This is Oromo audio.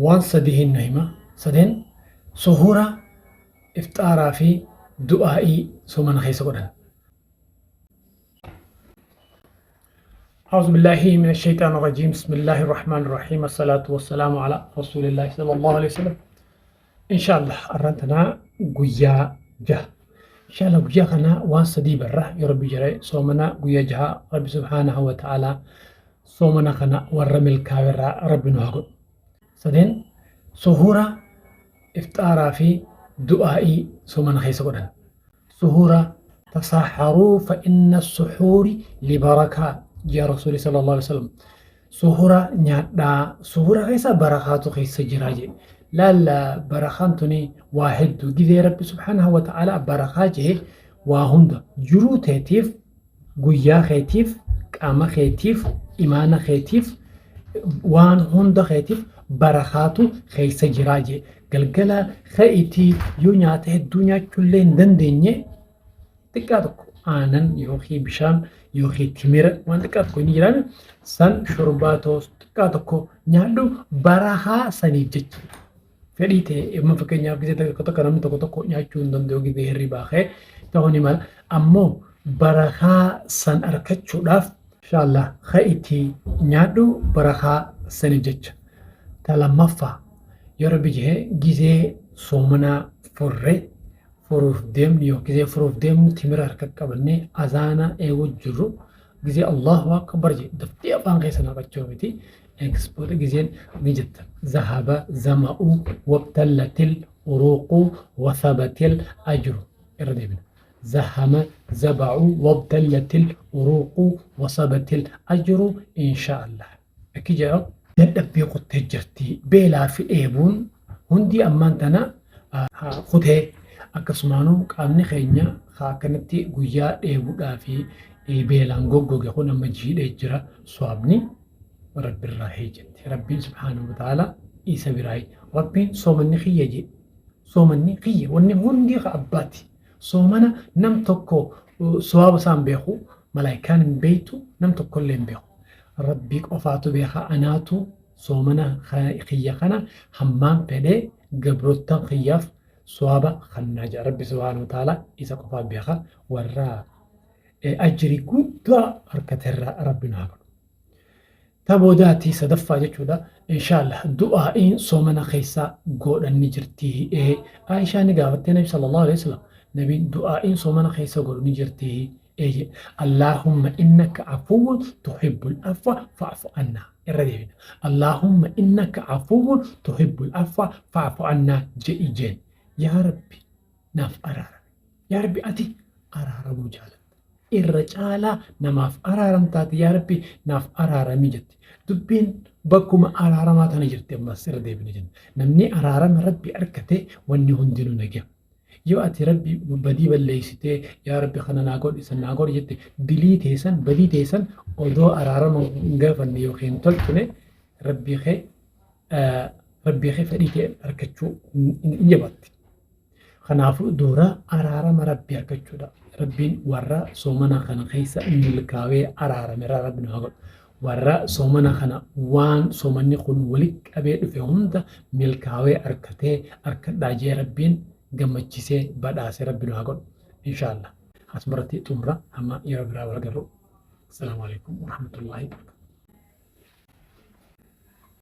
Waan sadihin nu hima. Sadeen suhuura, ifxaaraa fi du'aa'ii soomana keessa godhan. أعوذ بالله من الشيطان الرجيم بسم الله الرحمن الرحيم الصلاة والسلام على رسول الله صلى الله عليه وسلم. إن شاء الله أرنتنا قيا جه إن شاء الله قيا خنا وان سدي بره يا ربي جري صومنا قيا جها ربي سبحانه وتعالى صومنا خنا ورمل كاورا ربي نهاقل. سدين سهورة إفطارا في دعائي صومنا خيس قدن. سهورة تسحروا فإن السحور لبركة يا رسول صلى الله عليه وسلم. سهورة نيادا سهورة خيسا بركات خيسا جراجي لا لا بركانتني واحد جذي ربي سبحانه وتعالى بركاته وهند جرو تيتيف قيا خيتيف قام خيتيف إيمان خيتيف وان هند خيتيف بركاته خيسا جراجي قلقلا خيتي يونياته الدنيا كلين دندنيه xiqqaa tokko aanan yookiin bishaan yookiin timira waan xiqqaa tokko inni jiraan san shorbaa xiqqaa tokko nyaadhu barahaa saniif jecha. Fedhii ta'e amma fakkeenyaaf gisee tokko tokko namni tokko tokko nyaachuu hin danda'u gisee hirribaa ka'e ta'uu ni mala. Ammoo barahaa san argachuudhaaf inshaallah ka'itii nyaadhu barahaa saniif jecha. Ta lammaffaa yoo rabbi jehee gisee soomanaa furree furuuf deemnu yookiin gisee furuuf deemnu timira harka qabannee azaana eeguu jirru gisee Allahu akbar jedhe daftee afaan keessa naqachuu miti. Ekspoota giseen ni jetta. Zahaba zama'u wabtallatil uruqu wasabatil ajru irra deebina. Zahama zaba'u wabtallatil uruqu wasabatil ajru inshaallah. Akki jedhu dadhabbii kuttee jirti. Beelaa fi dheebuun hundi ammaan tana kutee akkasumaanuu qaamni keenya akkanatti guyyaa dheebuudhaa fi beelaan goggoge kun amma jiidhee jira. Soabni Rabbirraa jetti. Rabbiin subhaanahu wa ta'ala isa biraa. Rabbiin soomanni kiyya jedhe. Soomanni kiyya wanni hundi ka abbaati. Soomana nam tokko sowaaba isaan beeku malaayikaan hin beektu nam tokkollee hin beeku. Rabbii qofaatu beeka anaatu soomana kiyya kana hammaan fedhee gabroottan kiyyaaf sowaaba kannaa jedha. Rabbi subhaanahu wa ta'ala isa qofaa beeka warra ajrii guddaa harkateerraa Rabbi nu haa godhu. Ta boodaati sadaffaa jechuudha. Inshaallah du'aa'iin soomana keessa godhanni jirti. Aishaa ni gaafattee Nabi sallallahu alaihi wasallam Nabiin du'aa'iin soomana keessa godhu ni jirti. Allahumma innaka afuwwun tuhibbul afwa fa'fu anna. Irra deebina. Allahumma innaka afuwwun tuhibbul afwa fa'fu anna je'i jeen. Yaa Rabbi naaf araarami. Yaa Rabbi ati araaramuu jaalatta. Irra caalaa namaaf araaramtaati yaa Rabbi naaf araarami jetti. Dubbiin bakkuma araaramaa tana jirti ammas irra deebine jenna. Namni araarama Rabbi argate wanni hundinuu nagaya. Yoo ati Rabbi badii balleessitee yaa Rabbi kana naa godhi san naa godhi jette dilii teessan badii teessan odoo araarama hin gaafanne yookiin hin tolchine Rabbii kee fedhii kee argachuu hin jabaatti. Kanaafuu dura araarama Rabbii argachuudha. Rabbiin warra soomana kana keessa milkaa'ee araarame irraa Rabbi nu haa godhu. Warra soomana kana waan soomanni kun walitti qabee dhufe hunda milkaa'ee argatee harkadhaa jee Rabbiin gammachiisee badhaasee Rabbi nu haa godhu. Inshaallah. Asumarratti xumura hamma yeroo biraa wal agarru. Assalaamu alaikum warahmatullahi wabarakatuh.